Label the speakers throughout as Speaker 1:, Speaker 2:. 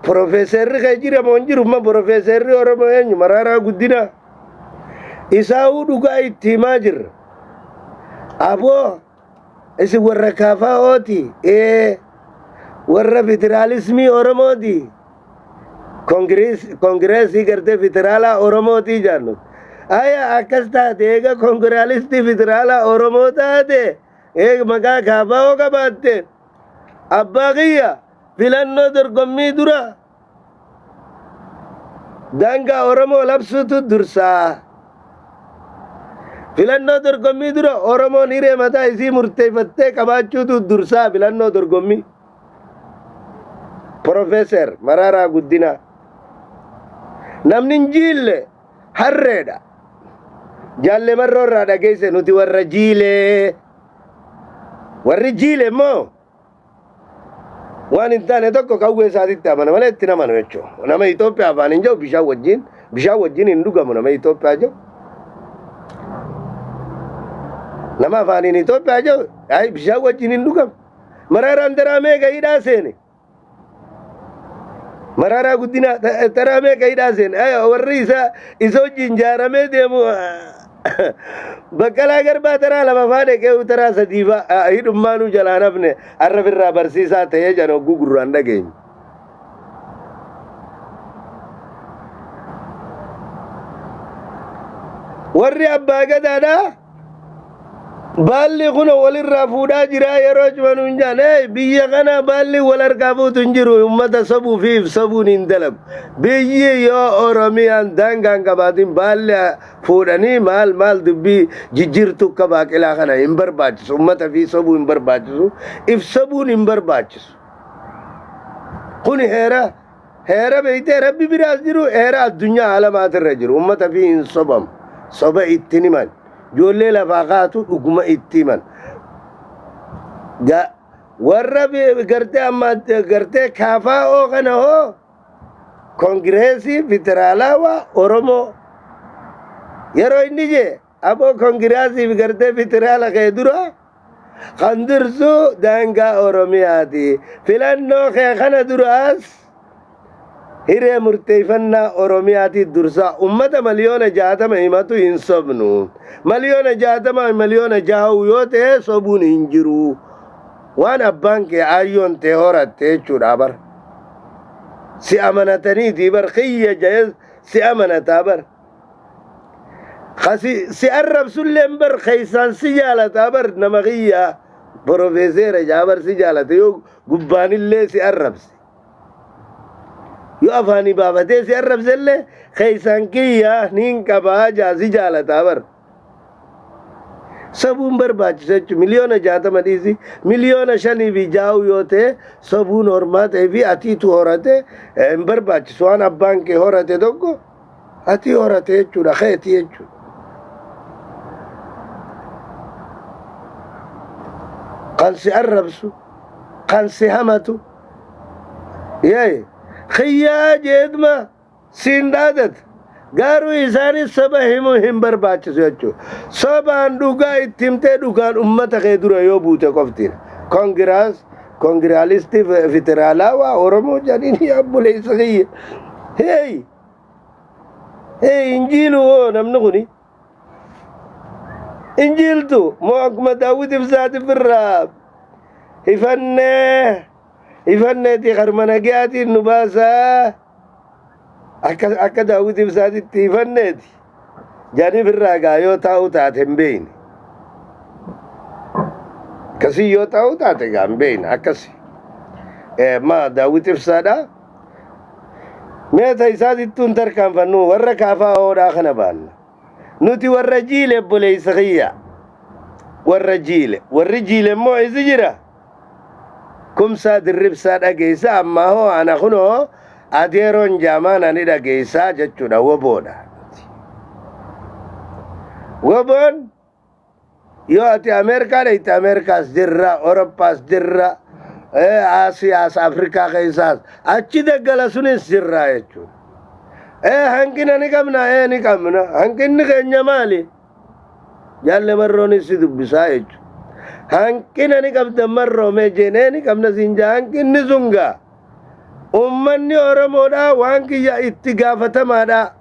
Speaker 1: Profeeserri kee jira moo hin jiru? Amma profeeserri Oromoo eenyu? Maraaraa Guddinaa. Isaa'uu dhugaa itti himaa jirra. Aboo isin warra KFOti. Ee warra federaalismii Oromooti. Kongireesii gartee federaalaa Oromootii jaannu. Aya akkas taate, eega kongiraalistii federaalaa Oromoo taate, eega maqaa KFO qabaatte, abbaa kiyya, filannoo dorgommii dura daangaa Oromoo labsuutu dursaa. Filannoo dorgommii dura Oromoon hiree mataa isii murteeffattee qabaachuutu dursaa filannoo dorgommii. Profeeser Mararaa Guddinaa. Namni hin jiille harreedha. Jaalle Marroo irraa dhageesse, nuti warra jiilee. Warri jiile immoo waan hin taane tokko qawwee isaatitti amana malee itti namanu jechuudha. Nama Itoophiyaa afaan hin jiru, bishaan wajjin hin dhugamu nama Itoophiyaa jiru. Nama afaaniin Itoophiyaa jiru ay bishaan wajjin hin dhugamu. Maraaraan taraa meeqa hidhaa seene? Maraaraa Guddinaa taraa meeqa hidhaa seene? Ay, warri isa wajjin jaaramee deemu Baqqalaa Garbaa taraa lama faa dhaqee taraa sadii faa hidhummaanuu jalaan hafne, arra birraa barsiisaa ta'ee jan hogguu gurraan dhageenye. Warri abbaa gadaadhaa baalli kun walirraa fuudhaa jira yeroo cimanu hin jaan. Biyya kana baalli wal harkaa fuutu hin jiru. Ummata sobuu fi sobuun hin dalagu. Biyyi yoo Oromiyaan daangaan qabaatin, baalli fuudhanii maal maal dubbii jijjiirtuu akka baaqilaa kana hin barbaachisu. Ummata fi sobuu hin barbaachisu, if sobuun hin barbaachisu. Kun heera beeytee rabbi biraas jiru, heera addunyaa alamaatirra jiru. Ummata fi hin sobamu, soba ittiin himan, ijoollee lafaa kaatu dhuguma itti himan. Warra gartee amma gartee KFO kana hoo, Kongireesii Federaalawaa Oromoo yeroo inni jee, aboo kongireesii fi gartee federaala kee dura kan dursu daangaa Oromiyaati. Filannoo kee kana duraas hiree murteeffannaa Oromiyaati dursaa. Ummata 60,000,000 himatu hin sobnu. 60,000,000 6 miliyoona yoo ta'e sobuun hin jiru. Waan abbaan kee aayyoon tee horatte jechuudha bar. Si amanataniiti bar, kiyya jee si amanataa bar. Kasi si arrabsulleen bar keessaan si jaalataa bar, nama kiyya profeeseera jaabar si jaalata yoo gubbaanillee si arrabse. Yoo afaanii baafatee si arrabsellee keessaan kiyya niin qabaa jaa si jaalataa bar. Sobuun barbaachisa jechuun 60,000,000 dhiisi, 5.6 miliyoona yoo ta'e sobuun hormaa ta'ee fi atiitu horate hin barbaachisu. Waan abbaan kee horate tokko ati horate jechuudha, keeti jechuudha. Kan si arrabsu, kan si hamatu, yee kiyyaa jeedma siin dhaadata. Garuu isaanis soba himuu hin barbaachisu jechuudha. Sobaan dhugaa itti himtee dhugaan ummata kee dura yoo buute qoftiidha. Koongiraalistii federaalawaa Oromoo jedhanii, obboleessa kiyya. Hey! Hey, injiilu hoo namni kuni? Injiiltu moo akkuma Daawwit Ibsaati birraa hifannee hifanneeti karma nagayaatiin nu baasaa, akka Daawwit Ibsaatitti hifanneeti jaaniif irraa gaa yoo taa'u taate hin beeyne. Akkasii yoo taa'u taate gaa hin beeyne akkasi. Ma Daawwit Ibsaadha. Meeta isaatittuun tarkaanfannu, warra kaafaa hoodhaa kana baanna. Nuti warra jiile, obboleessa kiyya. Warra jiile. Warri jiile immoo isi jira. Kumsaa Dirribsaa dhageessa, ammaa hoo ana kunoo adeeroon jaamaan ani dhageessaa jechuudha, woboodha. Woboon yoo ati Ameerikaa dhayte Ameerikaas jirra, Awurooppaas jirra, Aasiyaas, Afrikaa keessaas achi daggala sunis jirra jechuudha. Hanqina ni qabna, ni qabna. Hanqinni keenya maali? Jaalle Marroonis si dubbisaa jechuudha. Hanqina ni qabda Marroo, mee jenee ni qabna siin jaa, hanqinni sun gaa. Ummanni Oromoodhaa waan kiyya itti gaafatamaadha.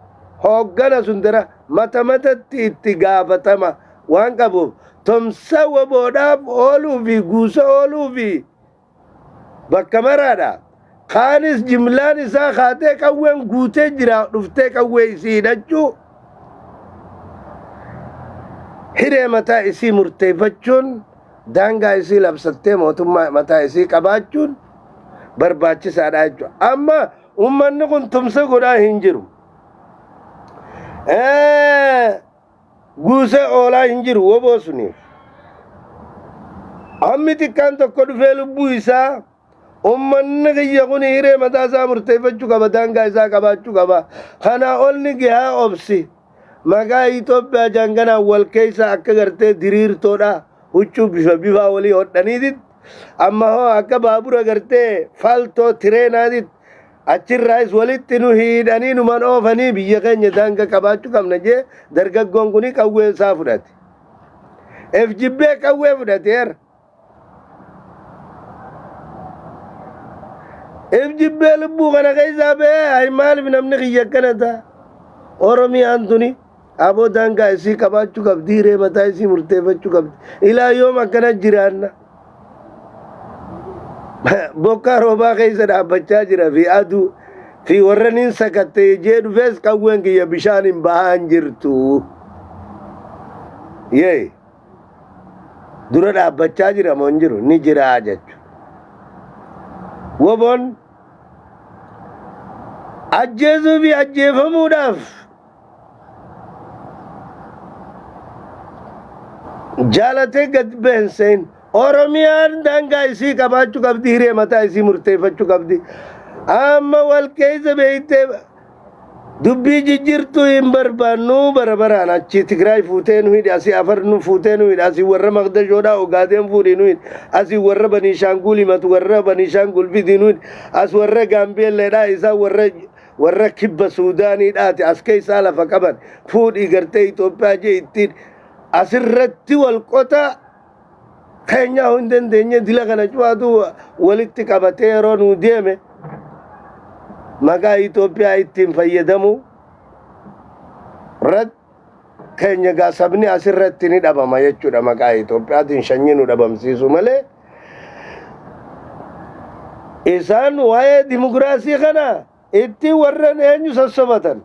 Speaker 1: Hooggana sun dara mata matatti itti gaafatama waan qabuuf tumsa WBOdhaaf ooluu fi guusa ooluu fi bakka maraadha. Kaanis jimlaan isaa kaatee qawween guutee jira dhuftee qawwee isii hidhachuu hiree mataa isii murteeffachuun daangaa isii labsattee mootummaa mataa isii qabaachuun barbaachisaadha jechuudha. Amma uummanni kun tumsa godhaa hin jiru. Guusee oolaa hin jiru woboo suniif. Hammi xiqqaan tokko dhufee lubbuu isaa ummanni kiyya kun hiree mataa isaa murteeffachuu qaba daangaa isaa qabaachuu qaba. Kanaa ol ni gahaa obsi. Maqaa Itoophiyaa jaanganaan wal keessa akka gartee diriirtoodha huccuu bifa bifaa walii hodhaniitit amma hoo akka baabura gartee faltoo tireenaatit Achirraayis walitti nu hiidhanii numan oofanii biyya keenya daanga qabaachuu qabna jee dargaggoon kuni qawwee isaa fudhate. F jibbee qawwee fudhateera. F jibbee lubbuu kana keessaa ba'ee ay maaliif namni kiyya akkana ta'a? Oromiyaan tuni aboo daangaa isii qabaachuu qabdi hiree mataa isii murteeffachuu qabdi. Ilaa yoom akkana jiraanna? Bokkaa roobaa keessa dhaabbachaa jira fi aduu fi warra nin sakattee jee dhufees qawween kiyya bishaan hin bahaan jirtu. Yee dura dhaabbachaa jira moo hin jiru ni jira jechuudha. Woboon ajjeesuu fi ajjeefamuudhaaf jaalatee gad bahe hin Oromiyaan daangaa isii qabaachuu qabdi, hiree mataa isii murteeffachuu qabdi. Amma wal keessa beektee dubbii jijjiirtuu hin barbaannu bara baraan achi Tigraay fuutee nu hidhi, asii Afar nu fuutee nu hidhi, asii warra Maqdashoodhaa Ogaadeen fuudhi nu hidhi, asii warra Baniishaanguul himatu warra Baniishaanguul fidi nu hidhi, as warra Gaambeelleedhaa isaan warra warra kibba Suudaaniidhaati as keessaa lafa qaban fuudhii gartee Itoophiyaa jee ittiin asirratti wal qota keenyaa hin dandeenye dila kana cufaatu walitti qabatee yeroo nuu deeme maqaa Itoophiyaa ittiin fayyadamu irratti keenya gaa sabni asirratti ni dhabama jechuudha maqaa Itoophiyaatiin shanyii nu dhabamsiisu malee isaan waa'ee dimokiraasii kana itti warran eenyu sossobatan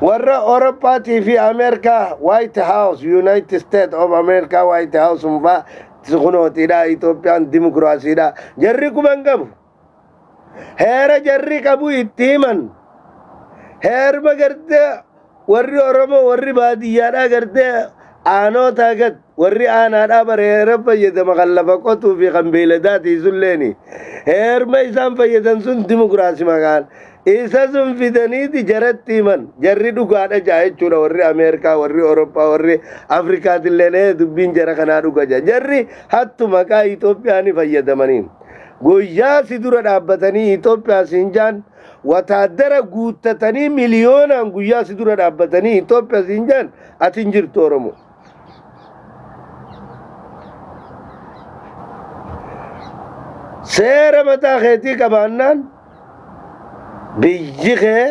Speaker 1: warra Awurooppaatii fi Ameerikaa White House United States of America White House faa kunootiidha Itoophiyaan dimokiraasiidha jarri quban qabu. Heera jarri qabu itti himan. Heerma gartee warri Oromoo warri baadiyyaadhaa gartee aanootaa gad warri aanaadhaa bara heera fayyadama kan lafa qotuu fi kan beeyladaati sulleeni. Heerma isaan fayyadan sun dimokiraasi maqaan. Isa sun fidaniiti jaratti himan. Jarri dhugaadha jaa jechuudha warri Ameerikaa, warri Awurooppaa, warri Afrikaatilleen dubbiin jara kanaa dhuga jaa. Jarri hattu maqaa Itoophiyaa ni fayyadamaniin. Guyyaa si dura dhaabbatanii Itoophiyaa siin jaan wataaddara guuttatanii miliyoonaan guyyaa si dura dhaabbatanii Itoophiyaa siin jaan ati hin jirtu Oromoo. Seera mataa keetii qabaannaan biyyi kee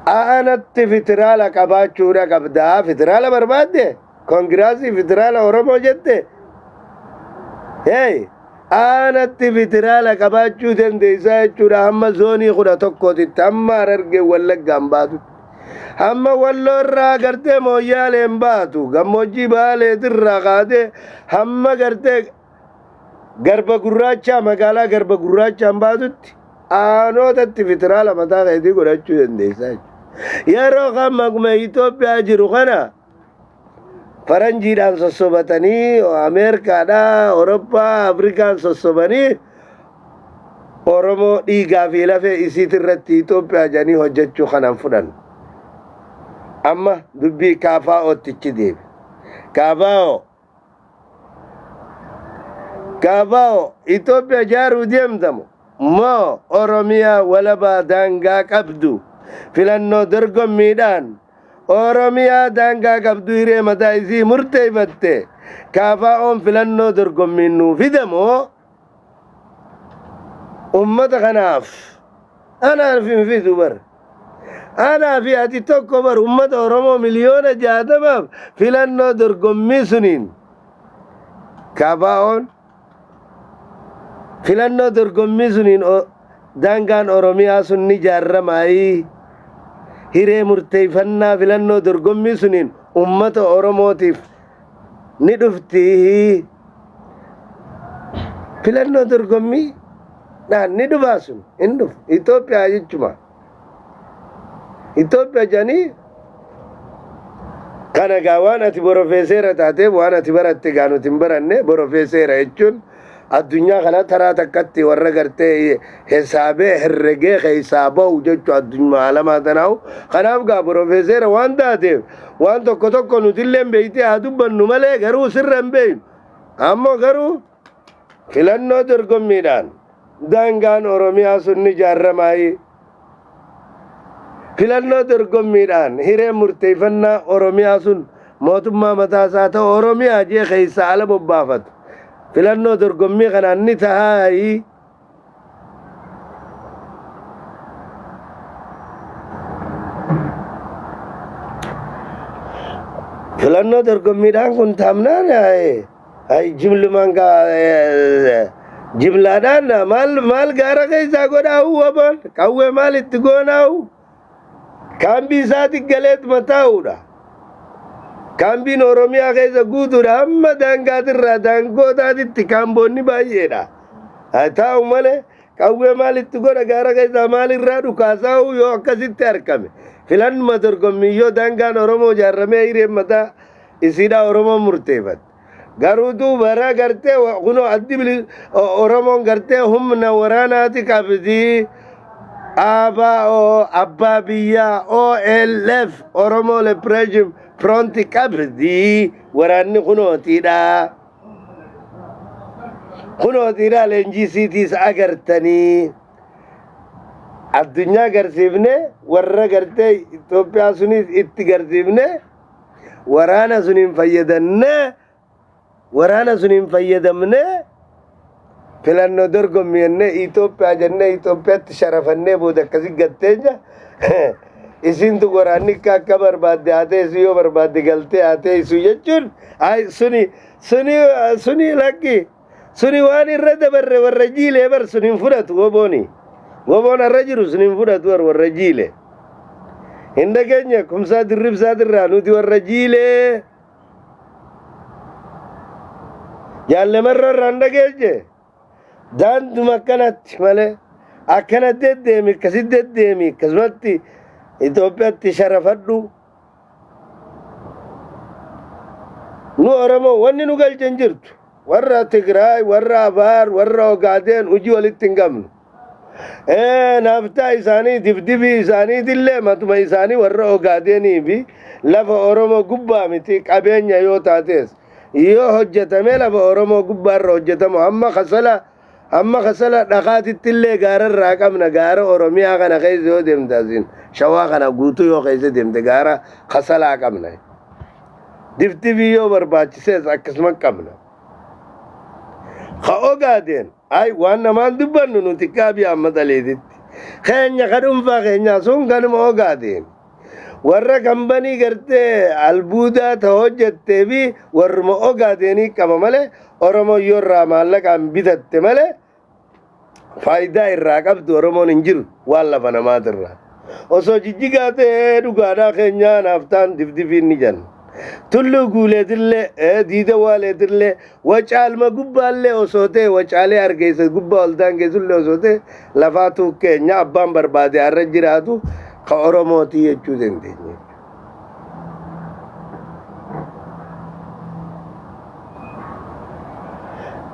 Speaker 1: aanatti federaala qabaachuudha qabdaa. Federaala barbaadde? Kongiraasii federaala Oromoo jette? Hey, aanatti federaala qabaachuu dandeessaa jechuudha hamma zoonii 11tti hamma Harargee Wallaggaan baatutti. Hamma Walloo irraa gartee Mooyyaaleen baatu gammoojjii Baaleetirraa kaatee hamma gartee Garba Gurraachaa magaalaa Garba Gurraachaan baatutti aanootatti federaala mataa keetii godhachuu dandeessaa jechuudha. Yeroo kan maquma Itoophiyaa jiru kana faranjiidhaan sossobatanii Ameerikaadhaa, Awurooppaa, Afrikaan sossobanii Oromoo dhiigaa fi lafee isiit irratti Itoophiyaa jedhanii hojjechuu kanan fudhan. Amma dubbii KFO'ttichi deebi. KFO KFO Itoophiyaa ijaaruu deemtamu moo Oromiyaa walabaa daangaa qabdu filannoo dorgommiidhaan Oromiyaa daangaa qabdu hiree mataa isii murteeffatte KFO'n filannoo dorgommiin nuu fidamoo Ummata kanaaf anaaf hin fidu bar. Anaa fi ati tokko bar ummata Oromoo 60,000,000f filannoo dorgommii suniin KFO'n filannoo dorgommii suniin daangaan Oromiyaa sun ni jaarramaayii hiree murteeffannaa filannoo dorgommii suniin ummata Oromootiif ni dhufti. Filannoo dorgommii dhaan ni dhufaa sun hin dhufu. Itoophiyaa jechuma. Itoophiyaa jedhanii kana gaa waan ati borofeeseera taateef waan ati baratte gaa nuti hin baranne. Borofeeseera jechuun addunyaa kana taraa takkatti warra gartee hisaabee herregee keessaa bahu jechuu addunyaa alamaa tanaahu. Kanaaf gaa borofeeseera waan taateef waan tokko tokko nutillee beeytee haa dubbannu malee garuu sirra hin beeynu. Ammoo garuu filannoo dorgommiidhaan daangaan Oromiyaa sun ni jaarramaayii. Filannoo dorgommiidhaan hireen murteeffannaa Oromiyaa sun mootummaa mataa isaa ta'u Oromiyaa jee keessaa ala bobbaafatu. Filannoo dorgommii kanaan ni tahaayii. Filannoo dorgommiidhaan kun taamnaan jimlumaan jimlaadhaan maal maal gaara keessaa godhaa'u waboon qawwee maal itti goonaa'u kaambii isaati galeetuma taa'uudha. Kaambiin Oromiyaa keessa guutuudha hamma daangaatirraa daangootaatitti kaamboonni baay'eedha. Haa taa'u malee qawwee maal itti godha gaara keessaa maal irraa dhukaasaa'u yoo akkasitti argame filannuma dorgommii yoo daangaan Oromoo ijaarramee hireen mataa isiidhaa Oromoon murteeffatte. Garuutu bara gartee kunoo addi Oromoon gartee humna waraanaati qabdi. ABO abbaa biyyaa OLF Oromoo Liberation Front qabdi waraanni kunootiidha. Kunootiidha leenjii siitiis agartanii. Addunyaa garsiifne warra gartee Itoophiyaa sunis itti garsiifne waraana suniin fayyadannee waraana suniin fayyadamnee filannoo dorgommii jennee Itoophiyaa jennee Itoophiyaatti sharafannee booda akkasi gatteenya isintu waraanni akka akka barbaadde haa teessu yoo barbaadde galtee haa teessu jechuun ay suni suni suni lakki suni waan irra dabarre warra jiilee bar sun hin fudhatu wobooni woboon har'a jiru sun hin fudhatu war warra jiilee hin dhageenye Kumsaa Dirribsaatirraa nuti warra jiilee jaallamarra irraa hin dhageenye daanduma akkanatti malee akkana deddeemi akkasi deddeemi akkasumatti Itoophiyaatti sharafadhu. Nu Oromoo wanni nu galche hin jirtu. Warra Tigraay, warra Afaar, warra Ogaadeen hojii walitti hin qabnu. Naaftaa isaanii dibdibii isaaniitillee matuma isaanii warra Ogaadeenii fi lafa Oromoo gubbaa miti qabeenya yoo taates yoo hojjetamee lafa Oromoo gubbaarra hojjetamu hamma kasala dhakaatitti illee gaararraa qabna. Gaara Oromiyaa kana keessa yoo deemte asiin Shawaa kana guutuu yoo keessa deemte gaara kasalaa qabna. Dibdibii yoo barbaachisees akkasuma qabna. Ka Ogaadeen ay waan namaan dubbannu nuti kaabii amma xaleetitti. Keenya ka dhuunfaa keenyaa sun kanuma Ogaadeen. Warra kambanii gartee albuudaa ta hojjettee fi warruma Ogaadeenii qaba malee Oromoon yoo irraa maallaqaan bitatte malee faayidaa irraa qabdu Oromoon hin jiru waan lafa namaatirraa. Osoo jijjigaa ta'ee dhugaadhaa keenyaa naaf ta'an difdifiin ni jenna. Tulluu guuleetillee diida waaleetillee wacaalma gubbaallee osoo ta'e wacaalee argeessa gubbaa ol daangeessullee osoo ta'e lafaatu keenya abbaan barbaade har'a jiraatu ka Oromootii jechuu dandeenya.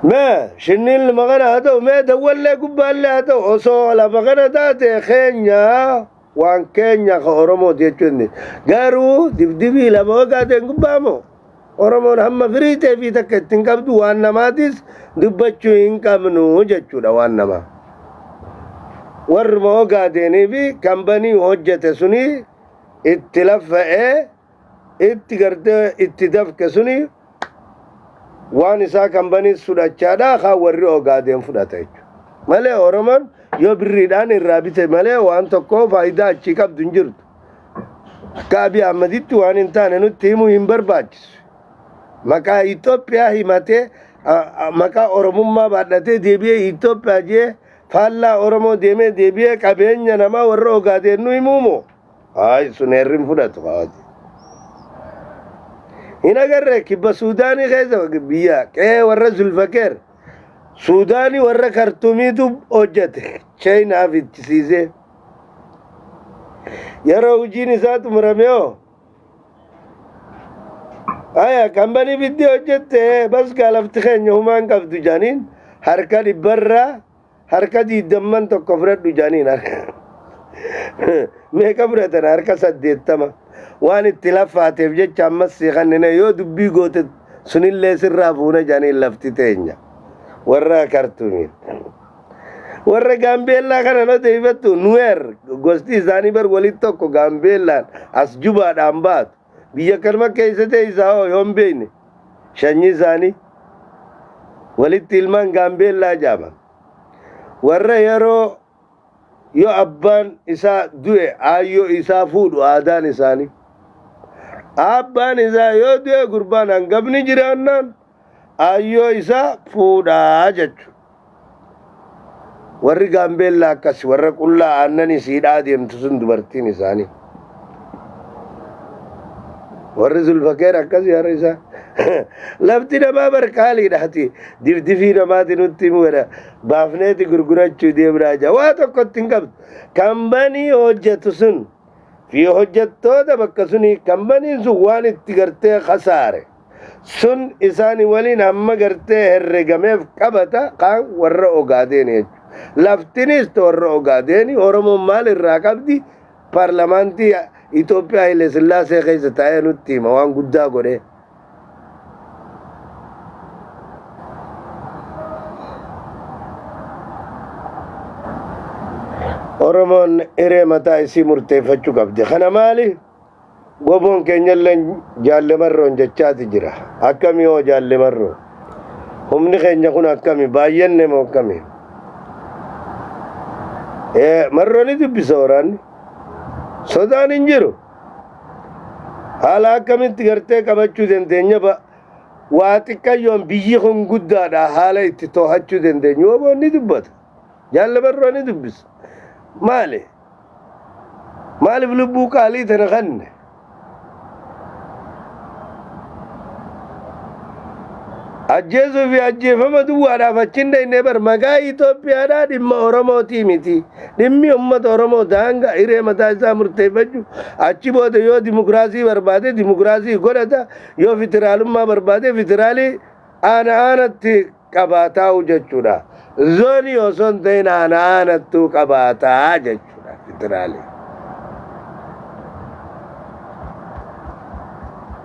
Speaker 1: Mee shinniin lama kana haa ta'u mee dawwallee gubbaallee haa ta'u osoo lafa kana taate keenya waan keenya ka Oromooti jechuun garuu dibdibii lama wagaateen gubbaa moo Oromoon hamma firii ta'e fi takka ittiin qabdu waan namaatis dubbachuu hin qabnu jechuudha waan namaa. Warruma Ogaadeenii fi kambanii hojjete suni itti laffa'ee itti gartee itti dafke suni waan isaa kambanii fudhachaadha kaan warri Ogaadeen fudhata jechuudha. Malee Oromoon yoo birriidhaan irraa bite malee waan tokko faayidaa achii qabdu hin jirtu. Akka Abiy Ahmeditti waan hin taane nutti himuu hin barbaachisu. Maqaa Itoophiyaa himatee, maqaa Oromummaa baadhatee deebi'ee Itoophiyaa jee faallaa Oromoo deemee deebi'ee qabeenya namaa warra Ogaadeen nu himuu moo? Hayi, sun heerri hin fudhatu kaawwati. Hin agarre kibba Suudaanii keessa biyya qe'ee warra Zulfakeer Suudaanii warra Kartumiitu hojjete Chaayinaaf ittisiisee. Yeroo hojiin isaa xumurame hoo? Aya, kambanii fiddee hojjette, bas gaa lafti keenya humaan qabdu jaaniin, harka dhibbarraa harka diidamman tokko fudhadhu jaaniin. Meeqa fudhatan? Harka 80. Waan itti laffaateef jecha ammas si kannine, yoo dubbii goote sunillee sirraa fuuna jaaniin. Lafti teenya warra Kartumiin. Warra Gaambeellaa kana no deebifattu. Nuweer gosti isaanii bar walitti tokko. Gaambeellaan as Jubaadhaan baatu biyya kanuma keessa teessaa hoo yoon beekne, sanyii isaanii walitti ilmaan Gaambeellaa jaaman. Warra yeroo yoo abbaan isaa du'e aayyoo isaa fuudhu aadaan isaanii. Abbaan isaa yoo du'e, gurbaan hangafni jiraannaan aayyoo isaa fuudhaa jechuudha. Warri Gaambeellaa akkas, warra qullaa aannan isiidhaa deemtu sun dubartiin isaanii. Warri Zulfakeer akkas yaara isaa. Lafti namaa barqaaliidha ati difdifii namaati nutti himu jedha. Baafneeti gurgurachuu deemnaa jira. Waa tokkotti hin qabdu. Kambanii hojjetu sun fi hojjettoota bakka sunii, kambaniin sun waan itti gartee kasaare sun isaan waliin hamma gartee herregameef qabata kaan warra Ogaadeen jechuudha. Laftinis warra Ogaadeeni. Oromoon maal irraa qabdi? Paarlamaantii Itoophiyaa Haile Sillaasee keessa taa'ee nutti hima waan guddaa godhee. Oromoon hiree mataa isii murteeffachuu qabdi. Kana maali? Goboon keenyallee jaalle Marroon jechaati jira. Akkami hoo jaalle Marroo? Humni keenya kun akkami? Baay'anne moo akkami? Marroo ni dubbisa waraanni. Sodaan hin jiru. Haala akkamitti gartee qabachuu dandeenya, waa xiqqayyoon biyyi kun guddaadha, haala itti to'achuu dandeenyu woboon ni dubbata. Jaalle Marroo ni dubbisa. Maali? Maaliif lubbuu qaalii tana kanne? Ajjeesuu fi ajjeefama duwwaadhaaf achi hin dhayne bar. Maqaa Itoophiyaadhaa dhimma Oromootii miti. Dhimmi uummata Oromoo daangaa hiree mataa isaa murteeffachuu, achi booda yoo dimokiraasii barbaade dimokiraasii godhata, yoo federaalummaa barbaade federaalii aana aanatti qabaataa'u jechuudha. Zoonii osoo hin ta'in aana aanattuu qabaataa jechuudha federaalii.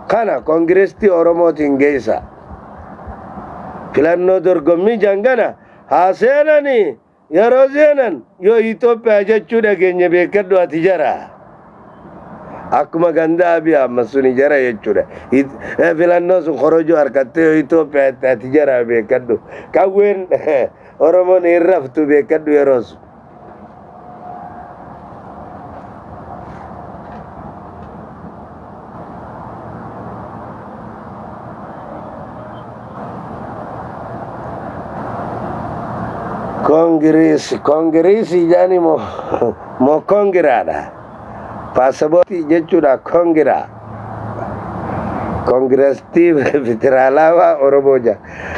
Speaker 1: Kana koongireestii Oromootiin geessa. Filannoo dorgommii jangana haa seenanii, yeroo seenan yoo Itoophiyaa jechuu dhageenye beekadhu ati jara. Akkuma ganda Abiy Ahmad suni jara jechuudha. Filannoo sun korojoo harkattee yoo Itoophiyaa itti ati jara beekadhu. Qawween Oromoon hin raftu, beekadhu yeroo sun. Koongireesi koongireesii jaani moo moo koongiraadha. Paasapoortii jechuudha koongiraa. Koongireestii Federaalawaa Oromoo jaa.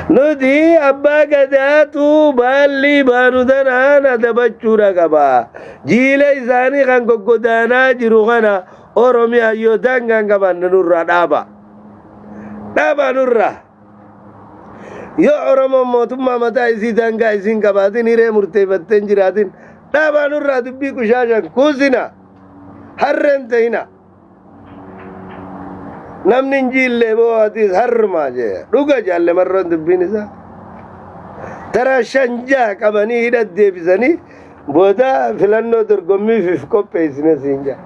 Speaker 1: Nuti abbaa gadaatu baalli baanu tanaan adabachuudha qaba. Jiila isaanii kan goggodaanaa jiru kana Oromiyaa yoo daangaan qabaanne nurraa dhaaba. Dhaaba nurraa. Yoo Oromoon mootummaa mataa isii daangaa isiin qabaatin hiree murteeffattee hin jiraatin, dhaabaa nurraa dubbii qushaashan kuusina. Harreen ta'ina. Namni hin jiillee boo'atis harrumaa jee. Dhuga jaalle Marroon dubbiin isaa. Taraa shan jaha qabanii hidha deebisanii booda filannoo dorgommiif if qopheessine siin jaa.